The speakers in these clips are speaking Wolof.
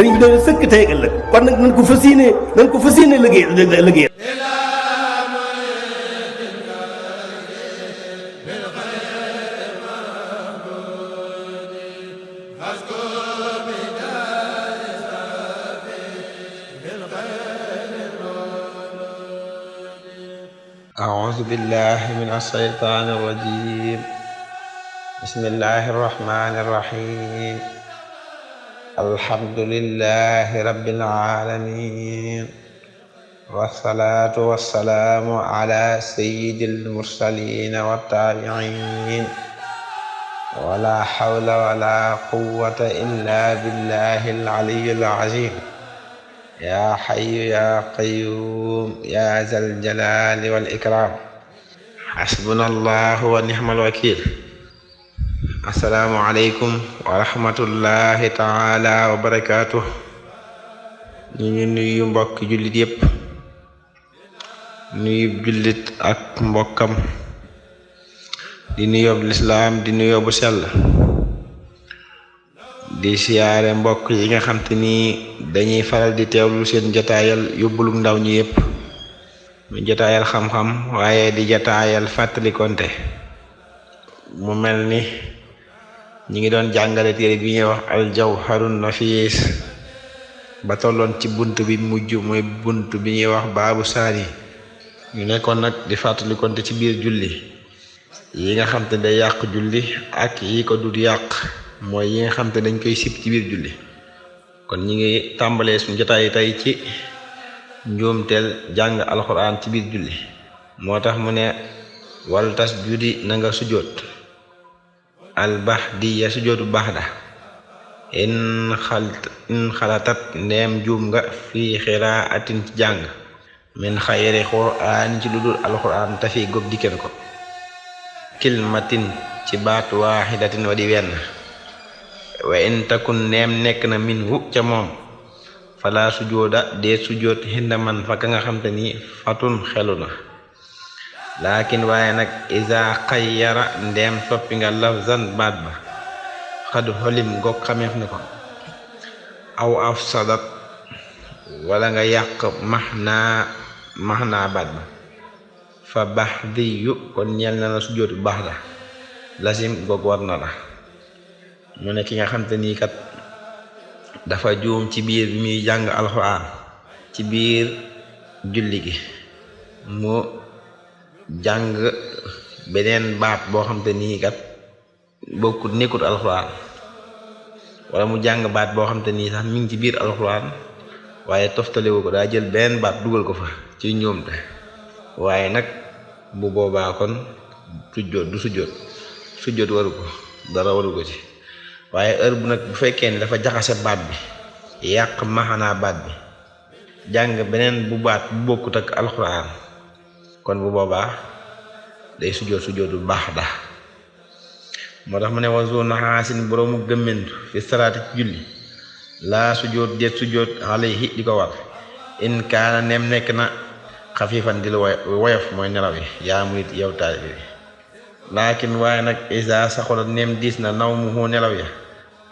sëriñ bi doon sëkk tey ak ëllëg kon nag nañ ko fas yéene liggéey أعوذ بالله من الشيطان الرجيم بسم الله الرحمن الرحيم الحمد لله رب العالمين والصلاة والسلام على سيد المرسلين والتابعين ولا حول ولا قوة إلا بالله العلي العظيم يا حي يا قيوم يا ذا الجلال والإكرام حسبنا الله ونعم الوكيل السلام عليكم ورحمة الله تعالى وبركاته ñu ngi nuyu mbokk jullit yépp nuyu jullit ak mbokkam di nuyoob lislaam di nuyoo bu sell di siyaare mbokk yi nga xam te ni dañuy faral di teewlu seen jotaayal yóbbulum ndaw ñi yépp mu jotaayal xam-xam waaye di jotaayal fàttalikonte mu mel ni ñi ngi doon jàngale téere bi ñuy wax al jawharun nafis ba tolloon ci bunt bi mujj mooy bunt bi ñuy wax baabu saani ñu nekkoon nag di fàttalikonte ci biir julli yi nga xam te day yàq julli ak yi ko dut yàq mooy yi nga xam te dañ koy sib ci biir julli kon ñi ngi tàmbalee suñu jotaay tey ci njuumteel jàng alxuraan ci biir julli moo tax mu ne wal tas judi na nga sujjóot al baxdi ya sujjóotu baxda in xalatat ndeem juum nga fii xiraatin ci jàng min xayri quraan ci lu dul alxuraan tafi gob dikken ko kilmatin ci baat waaxidatin wa di wenn wa in takun neem nekk na min hu ca moom fala sujooda dee sujoot hinda man fa ka nga xam te ni fatun xelu na laakin waaye nag isa xayyara ndeem soppi nga lafzan baat ba xad xolim goog xameef na ko aw afsadat wala nga yàq maxnaa baat ba fa bax di yu kon ñeel na la sujootu baax la lasim goog war na la mu ne ki nga xam te nii kat dafa juum ci biir bi muy jàng alxuraan ci biir julli gi mu jàng beneen baat boo xam te nii kat bokkut nekkut alxuraan wala mu jàng baat boo xam te nii sax mi ngi ci biir alxuraan waaye toftalewu ko daa jël beneen baat dugal ko fa ci njuumte waaye nag bu boobaa kon sujjóot waru ko dara waru ko ci waaye heure bu nag bu fekkee ni dafa jaxase baat bi yàq maxanaa baat bi jàng beneen bu baat bu bokkut ak alxuraan kon bu boobaa day sujjóotu baax da moo tax mu ne wasu naxaasin boroomu gëmmentu fi salaati ci julli laa sujjóot déet sujjóot alayhi di ko war in kaana neem nekk na xafifan di lu woyof mooy nelaw yi yaa murit yow taalibe bi laakin waaye nag isa saxola neem diis na naw mu nelaw ya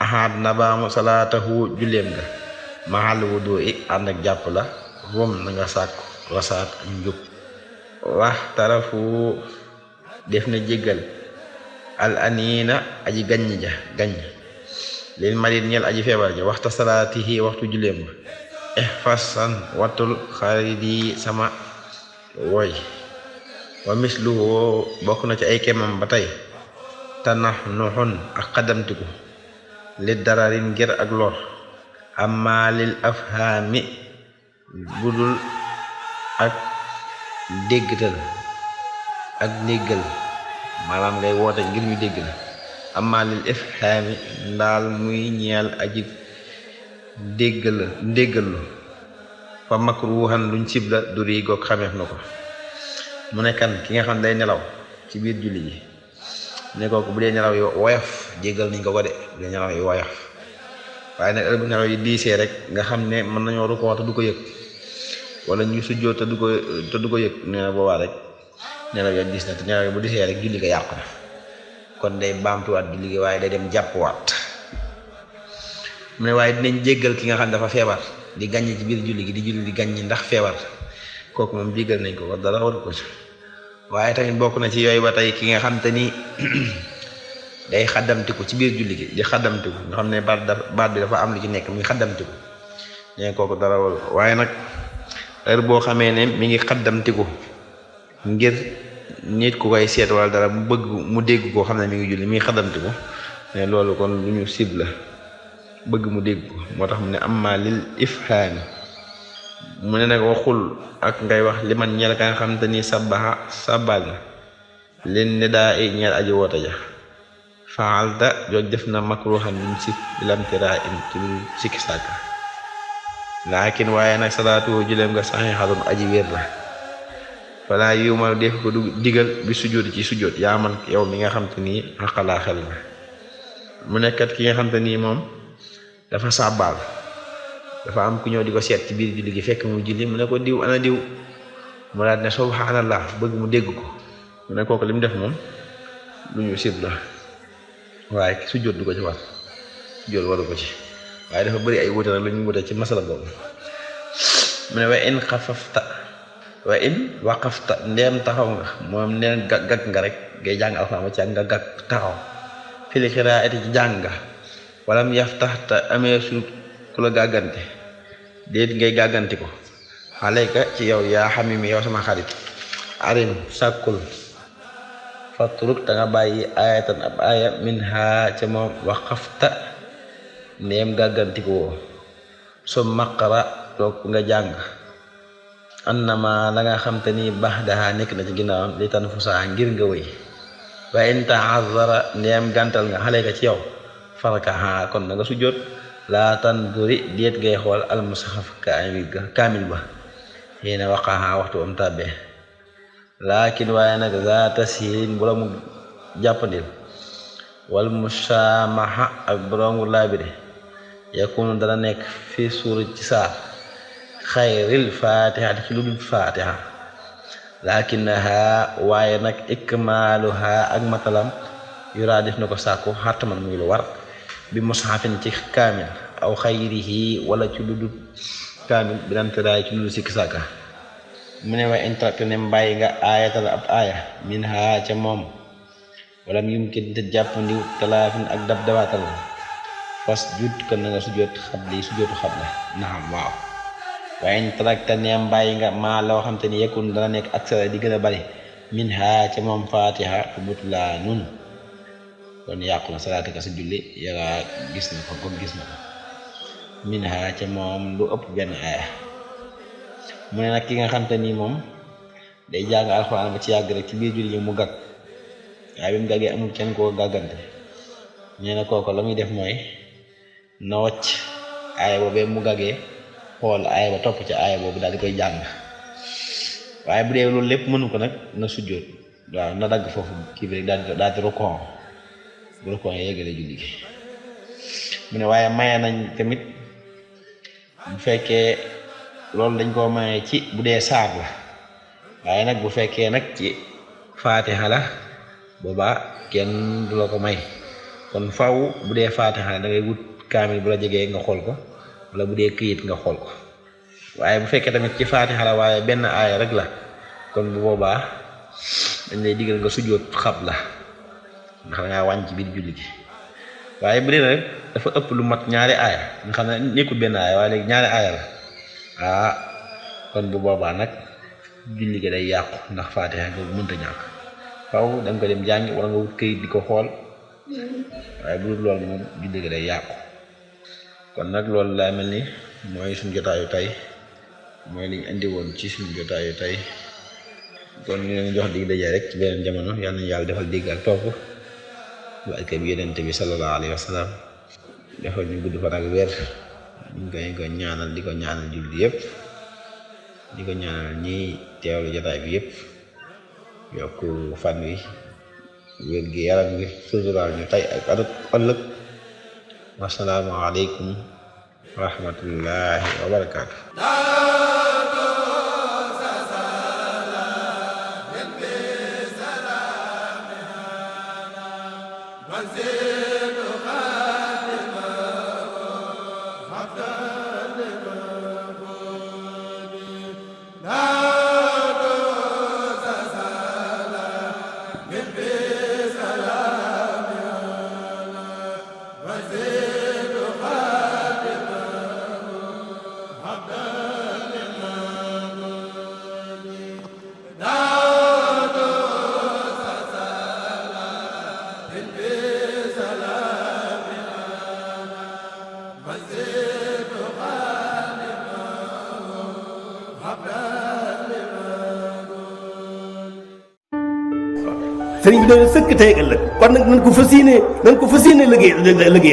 axaat na baamu salaatahu julleem ga maxal wudu i ànd ak jàpp la rum na nga sàkku wasaat ak njub wax tarafu def na jéggal al aniina aji gaññ lil marit ñel aji feebar ja waxta salaatihi waxtu julleem ga ihfasan wattul xarit yi sama woy wa misluhu bokk na ci ay kemam ba tey tanax nuxun ak xadamtiku li dararin ngir ak lor amma lil afhaami budul ak déggtal ak ndéggal maanaam ngay woote ngir ñu dégg la amma lil afhaami ndaal muy ñeel aji ndéggalu fa makruhan luñ sib la duri goog xameef na ko mu ne kan ki nga xam day nelaw ci biir julli ji ne kooku bu dee nelaw yu woyof jéggal nañ ko de bu dee nelaw yu woyof waaye nag heure bu nelaw yi diisee rek nga xam ne mën nañoo rukkoo te du ko yëg wala ñu sujjóot te du ko yëg nee na boobaa rek nelaw ya diis na te nelaw yi bu diisee rek julli ko yàqu na kon day baamtuwaat julli gi waaye day dem jàppwaat mu ne waaye dinañ jéggal ki nga xam dafa feebar di gàññi ci biir julli gi di julli di gàññi ndax feebar kooku moom jéggal nañ ko dara waru ko ci. waaye tamit bokk na ci yooyu ba tey ki nga xam te ni day xaddamtiku ci biir julli gi di xaddamtiku nga xam ne baat bi dafa am lu ci nekk muy xaddamtiku nee kooku dara waru ko. waaye nag heure boo xamee ne mi ngi xaddamtiku ngir nit ku koy seet wala dara mu bëgg mu dégg koo xam ne mi ngi julli mi ngi xaddamtiku ne loolu kon lu ñu sib la bëgg mu dégg ko moo tax mu ne amma lil ifhaami mu ne nag waxul ak ngay wax li man ñeel ka nga xam te ni sabaxa sabal na leen ne daa i ñeel aji woota ja faalta jooj def na makruhan luñ sib lamtira in ci lu sikki sàkka laakin waaye nag salaatu juleem nga saxiixatun aji wér la fala yuuma def ko du digal bi sujjóot ci sujjóot yaa man yow mi nga xam te nii xaqalaa xel na mu nekkat ki nga xam te nii moom dafa sàbbaal dafa am ku ñëw di ko seet ci biir julli gi fekk mu julli mu ne ko diw ana diw mu daal ne subhanallah bëgg mu dégg ko mu ne kooku li mu def moom lu ñu sib la waaye sujjóot du ko ci war sujjóot waru ko ci waaye dafa bëri ay wuute nag lu ñu wute ci masala boobu mu ne wa in waqafta ndeem taxaw nga moom neen gag nga rek ngay jàng alxuraan ci nga gag taxaw fil qiraa'ati ci jàng nga walam yaftaxta amee su ku la gàggante déet ngay gàgganti ko alayka ci yow yaa xamimi yow sama xarit arim sàkkul fatruk ta nga bàyyi ayatan ab aya min ha ca moom waqafta ndeem gàgganti ko woo so maqara toog nga jàng annama la nga xam te ni baxdaha nekk na ci ginnaawam li tan fusaa ngir nga wëy wa in ta'azzara ndeem gàntal nga xale ka ci yow farakaha kon na nga sujjóot laa tan duri déet ngay xool almushaf kaamil ba xiina waqaha waxtu am tàbbee laakin waaye nag za tashiin bu la mu jàppandil wal musaamaha ak borongu laabire yakunu dana nekk fi suura ci saar xayril fatiha ci lu dul fatiha lakinnaha waaye nag ikmaaluha ak matalam yuraa def na ko sàkku xartaman muy lu war bi mushafin ci kaamil aw xayrihi wala ci lu dul kaamil bi daan tëraay ci lu dul sikki sàkka mu ne waaye intrakte ne mbàyyi nga aayatal ab aaya min ha ca moom wala mu yumkin te jàppandiw talaafin ak dab dabaatal fas jut kon na nga sujjoot xabli sujjootu xabla naam waaw waaye in tarakta ne mbàyyi nga maa loo xam te ni yekkun dana nekk aksara di gën a bari min ha ca moom fatiha fu but laa nun kon yàqu na salaata ka sa julli yaraa gis na ko comme gis na ko min ha ca moom lu ëpp benn aaya mu ne nag ki nga xam te ni moom day jàng alxuraan ba ci yàgg rek ci biir julli mu gàgg waaye bi mu gàggee amul kenn koo gàggante nee na kooko la muy def mooy na wàcc aaya boobee mu gàggee xool aaya ba topp ci aaya boobu daal di koy jàng waaye bu dee loolu lépp mënu ko nag na sujjóot waaw na dagg foofu kii bi rek daal di rukon bu rukon yeggale julli gi mu ne waaye maye nañ tamit bu fekkee loolu dañ koo maye ci bu dee saar la waaye nag bu fekkee nag ci faatiha la boobaa kenn du la ko may kon faw bu dee faatiha la da ngay wut kaamil bu la jegee nga xool ko wala bu dee këyit nga xool ko waaye bu fekkee tamit ci faatiha la waaye benn aaya rek la kon bu boobaa dañ lay digal nga sujjóot xab la ndax da ngaa wàññi ci biir julli gi waaye bu dee rek dafa ëpp lu mat ñaari aaya nga xam ne nekkul benn aaya waaye léegi ñaari aaya la kon bu boobaa nag julli gi day yàqu ndax faatiha nga mënta ñàkk faw da nga ko dem jàngi wala nga wut këyit di ko xool waaye bu dul loolu moom julli gi day yàqu kon nag loolu laa mel ni mooy suñu jotaayu tey mooy liñ indi woon ci suñu jotaayu tey kon ñu leen jox dig dajee rek ci beneen jamono yal nañu yàlla defal dégg ak topp barke bi yonent bi sallallahu alayhi wa sallam defal ñu gudd fan ak wér ñu koy ko ñaanal di ko ñaanal julli yëpp di ko ñaanal ñi teewlu jotaay bi yëpp yokk fan wi wér gi yaram gi suturaal ñu tey ak ëllëg wasalaamu aleykum wa rahmatullahi wa barakaatu sëriñ bi doon sëkk tey ak ëllëg kon nag nañ ko fas yéene liggéey